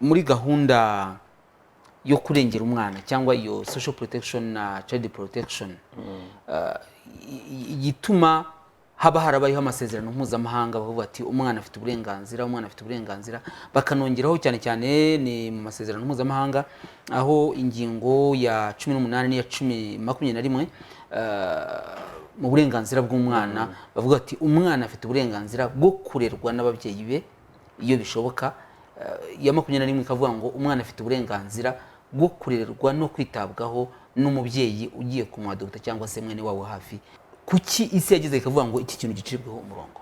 Muri gahunda yo kurengera umwana cyangwa iyo social protection na child protection, igituma haba harabayeho amasezerano mpuzamahanga bavuga ati umwana afite uburenganzira, umwana afite uburenganzira, bakanongeraho cyane cyane ni mu masezerano mpuzamahanga aho ingingo ya 18 n'iya 21 mu burenganzira bw'umwana bavuga ati umwana afite uburenganzira bwo kurerwa n'ababyeyi be iyo bishoboka. Iya 21 ikavuga ngo umwana afite uburenganzira bwo kurerwa no kwitabwaho n'umubyeyi ugiye kumwadopta cyangwa se mwene wabo hafi. Kuki isi yageze ikavuga ngo iki kintu gicibweho umurongo?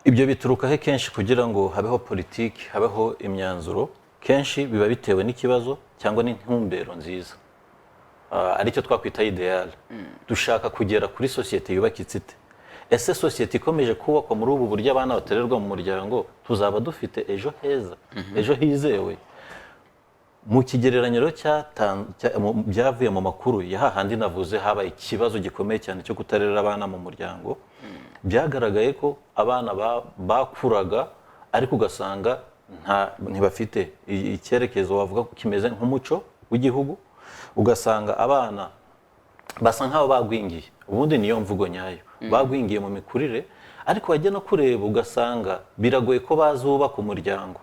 Ibyo bituruka he? Kenshi kugira ngo habeho politiki, habeho imyanzuro, kenshi biba bitewe n'ikibazo cyangwa n'intumbero nziza, aricyo twakwita idéal. Dushaka kugera kuri sosiyete yubakitse ite? Ese sosiyete ikomeje kubakwa muri ubu buryo abana batererwa mu muryango, tuzaba dufite ejo heza, ejo hizewe? Mu kigereranyo rero byavuye mu makuru ya hahandi navuze habaye ikibazo gikomeye cyane cyo kutarera abana mu muryango, byagaragaye ko abana bakuraga ariko ugasanga ntibafite icyerekezo wavuga ko kimeze nk'umuco w'igihugu, ugasanga abana basa nk'aho bagwingiye. Ubundi niyo mvugo nyayo, bagwingiye mu mikurire, ariko wajya no kureba ugasanga biragoye ko bazubaka umuryango.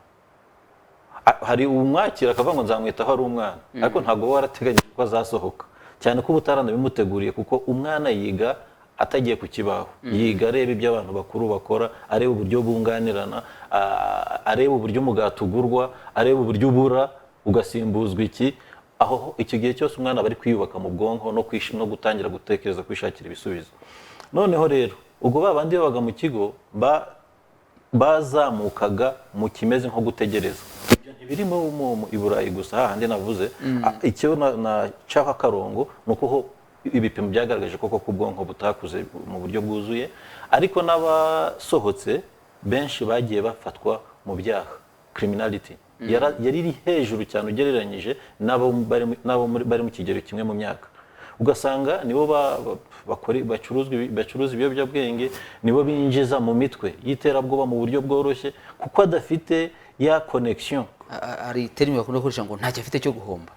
Hari umwakira akavuga ngo nzamwitaho ari umwana, ariko ntabwo uba warateganyije ko azasohoka, cyane ko uba utaranabimuteguriye, kuko umwana yiga atagiye ku kibaho, yiga areba ibyo abantu bakuru bakora, areba uburyo bunganirana, areba uburyo umugati ugurwa, areba uburyo ubura ugasimbuzwa iki. Aho icyo gihe cyose umwana aba ari kwiyubaka mu bwonko no gutangira gutekereza, kwishakira ibisubizo. Noneho rero ubwo ba bandi babaga mu kigo bazamukaga mu kimeze nko gutegereza. Ibyo ntibiri mu i Burayi gusa hahandi navuze. Icyo nacaho akarongo ni uko ho ibipimo byagaragaje koko ko ubwonko butakuze mu buryo bwuzuye, ariko n'abasohotse benshi bagiye bafatwa mu byaha, criminality yari iri hejuru cyane ugereranyije n'abo bari mu kigero kimwe mu myaka. Ugasanga nibo bacuruza ibiyobyabwenge, nibo binjiza mu mitwe y'iterabwoba mu buryo bworoshye, kuko adafite ya connection. Hari terme bakunda gukoresha ngo ntacyo afite cyo guhomba.